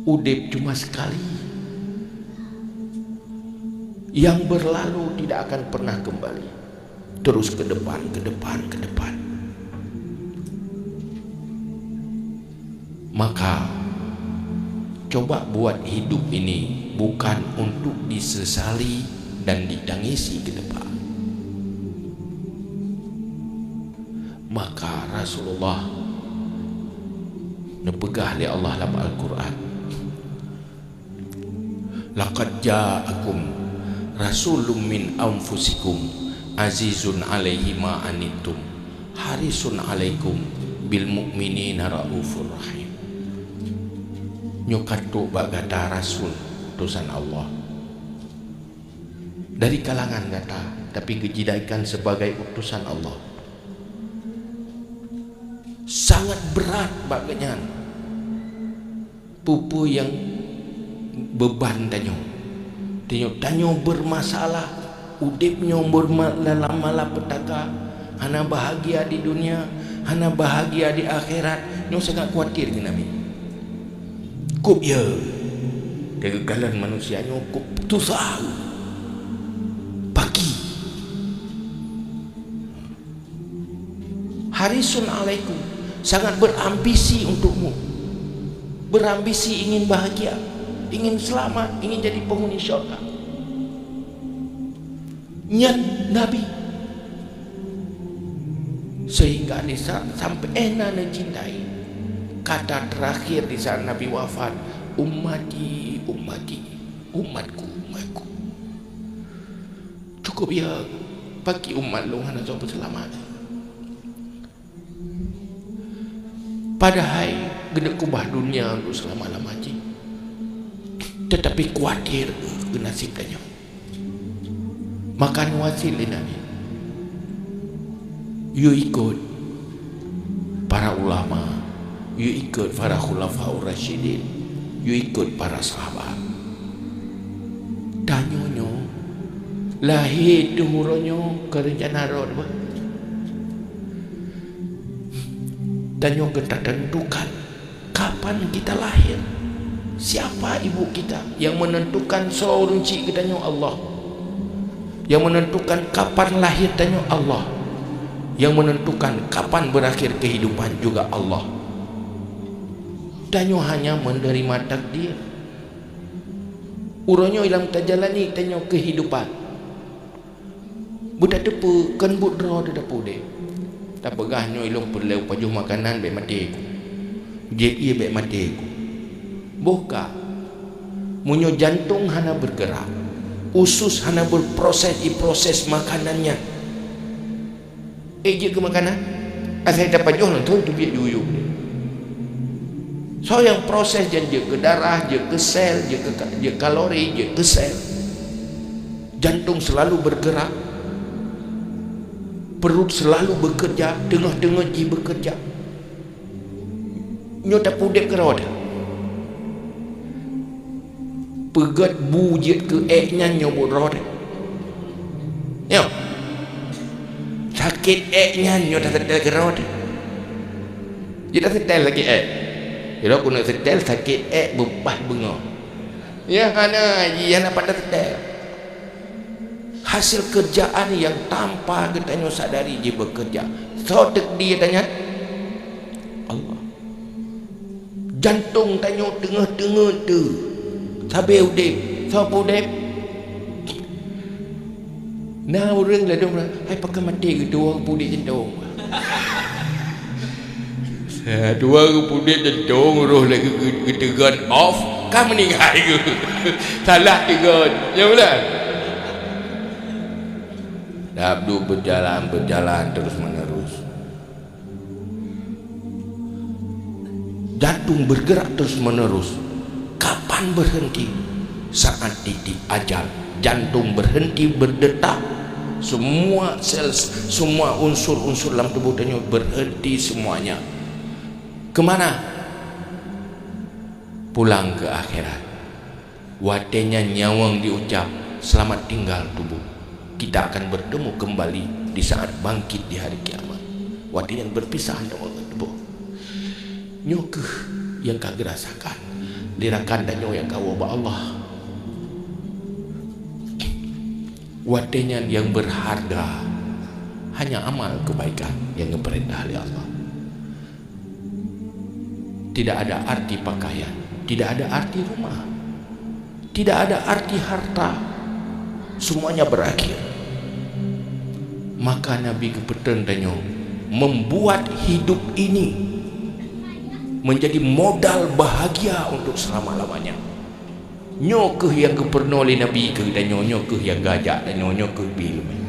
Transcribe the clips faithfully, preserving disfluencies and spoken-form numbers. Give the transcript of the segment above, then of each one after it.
Udeb cuma sekali. Yang berlalu tidak akan pernah kembali. Terus ke depan, ke depan, ke depan. Maka, coba buat hidup ini bukan untuk disesali dan ditangisi ke depan. Maka Rasulullah neupeugah lé Allah lam Al-Quran, "Laqad ja'akum rasulun min anfusikum azizun alaihi ma anittum harisun alaikum bil mu'minina raufur rahim." Nyoe ka trok bak gata rasul utosan Allah dari kalangan gata, tapi geujidaikan sebagai utosan Allah. Sangat berat bak geuhnyan. Peue-peue nyang beuban tanyoe. Tanyoe, tanyoe bermasalah, udeb nyoe berma-, dalam malapetaka, hana bahagia di dunia, hana bahagia di akhirat, nyoe sangat khawatir keu Nabi. Kop ya, teukalon manusia nyoe kop susah. Paki. Harisun alaikum, sangat berambisi untukmu. Berambisi ingin bahagia, ingin selamat, ingin jadi penghuni syurga. Nyan Nabi. Sehingga di saat sampai na neucintai, kata terakhir di saat Nabi wafat, "Ummati, ummati, umatku, umatku." Cukup ya, paki umat lôn hana soe peuseulamat. Padahai geuneuk keubah dunia untuk selama-lama jih. Tetapi khawatir keu nasib tanyoe. Maka neuwasiet lé Nabi, yue ikot para ulama, yue ikot para khulafaur rasyidin, yue ikot para sahabat. Tanyoe nyoe lahé teuh uroe nyoe keu reuncana droe, bah. Tanyoe ka tatentukan kapan kita lahir. Siapa ibu kita? Yang menentukan soe ureueng chik geutanyoe, Allah. Yang menentukan kapan lahir tanyoe, Allah. Yang menentukan kapan berakhir kehidupan juga Allah. Tanyoe hanya menerima takdir. Uroe nyoe lam tajalani tanyoe kehidupan. Beutateupeue kon buet droe teuh tapeuudeb. Tapeugah nyoe ilôn peureulée pajoh makanan bék maté ku. Jieb ié bék maté ku. Boh ka. Meunyoe jantong hana bergerak, usus hana berproses, iproses makanan nyan. Eh, jeuet keu makanan. Asai tapajoh langsung teubiet di uyueng. Soe nyang proses nyan jeuet keu darah, jeuet keu sel, jeuet keu ka-, jeuet kalori, jeuet keu sel. Jantung selalu bergerak, perut selalu bekerja, teungoh-teungoh jih bekerja. Nyoe tapeuudeb keudroe teuh. Peugét bu jeuet keu ék nyan nyoe buet droe teuh. Nyoe. Sakét ék nyan nyoe taseutôt keudroe teuh. Jeuet taseutôt lagée ék. Sidroe keuneuk seutôt sakét ék beubah beungoh. Ya hana, jih hana pat taseutôt. Hasil kerjaan yang tanpa geutanyoe sadari jih bekerja. Soe takdir tanyan? Allah. Jantong tanyoe teungoh-teungoh teuh sabe udeb. Soe peuudeb? Na ureuëng ladom, "Hai pakon maté geutuwoe peuudeb jantong?" Sa dua geupeuudeb jantong roh lé geu-, geu-, geuteugon off, ka meuninggai geuh. Salah teugon. Ya beutôi? Abdu berjalan, berjalan terus menerus. Jantung bergerak terus menerus. Kapan berhenti? Saat titik ajal. Jantung berhenti berdetak. Semua sel, semua unsur-unsur dalam tubuh tanyoe berhenti semuanya. Kemana? Pulang ke akhirat. Watée nyan nyawöng jiucap, "Selamat tinggal tubuh. Kita akan bertemu kembali di saat bangkit di hari kiamat." Watée nyan berpisah nyawöng ngon tuboh. Nyoe kheueh nyang ka geurasakan. Di rakan tanyoe nyang ka woe bak Allah. Watée nyan nyang berharga hanya amal kebaikan nyang geupeurintah lé Allah. Tidak ada arti pakaian, tidak ada arti rumah, tidak ada arti harta. Semuanya berakhir. Maka Nabi geupeutrön tanyoe membuat hidup ini menjadi modal bahagia untuk selama-lamanya. Nyoe kheueh nyang geupeurunoe lé Nabi keu tanyoe, nyoe kheueh nyang geujak tanyoe, nyoe kheueh bi leumeh.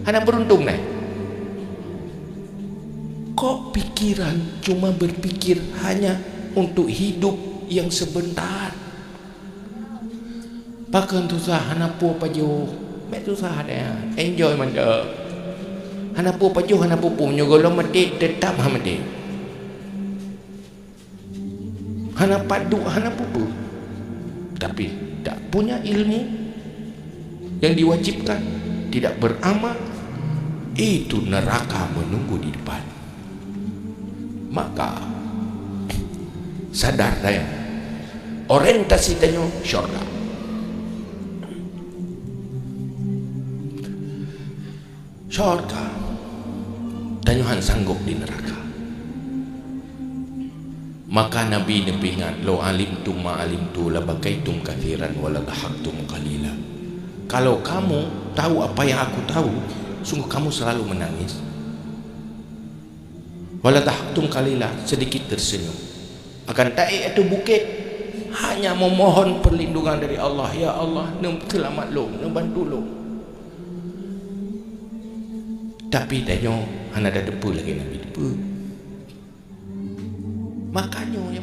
Hana beuruntung nai. Kok pikiran cuma berpikir hanya untuk hidup yang sebentar? Pakon susah, hana peue pajoh. Mek susah deh, enjoy mantap. Hana peue pajoh, hana peue-peue, meunyoe gohlom maté, tetap hana maté. Hana pat duek, hana peue-peue. Tapi tak punya ilmu yang diwajibkan, tidak beramal, itu neraka menunggu di depan. Maka, sadar tanyoe, orientasi tanyoe syurga. Syurga, tanyoe han sanggob di neraka. Maka Nabi neupeuingat, "Lau alimtum ma alimtu, la bakaitum katsiran, wa la dhahaktum qalila." Kalau kamu tahu apa yang aku tahu, sungguh kamu selalu menangis. "Wa la dhahaktum qalila," sedikit tersenyum. Akan taék ateueh bukét, hanya memohon perlindungan dari Allah, "Ya Allah, neuseulamat lôn, neubantu lôn." Tapi tanyoe hana tateupeue lagée Nabi teupeue. Makanya yang